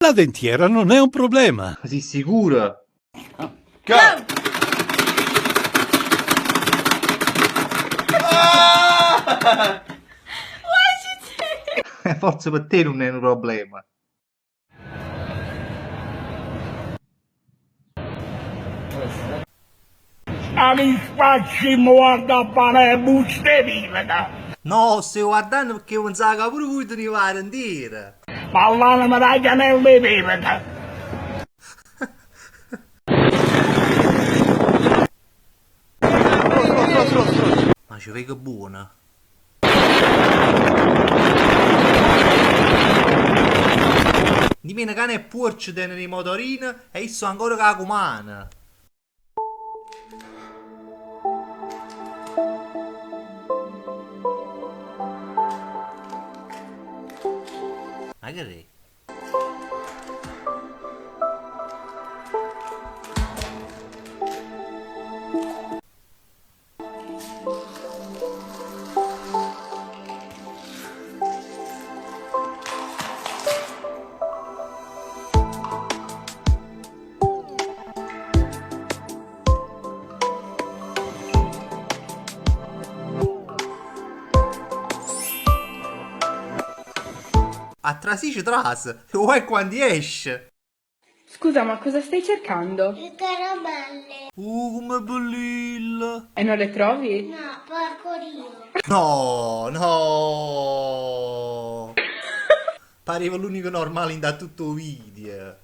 La dentiera non è un problema. Si' sicuro? Go! Forse pe' te nun è nu problema. A mi sfaccimmo guarda pane e buste vivete. No, stevo guardanno pecché pensavo ca pure vui tenivate 'a dentiera. Ma l'anima da chianella 'e vivete. Ma ce veco buono? Dimeno cane e puorc teneno 'e motorini e isso ancora cu 'a cumana. Ma che r'è? A trasì ce trase, 'o guaio è quando jesce. Scusa, ma cosa stai cercando? Le caramelle. Comm'è bellillo! E non le trovi? No, porco Dio. No, no! Pareva l'unico normale dint' a tutto 'o video.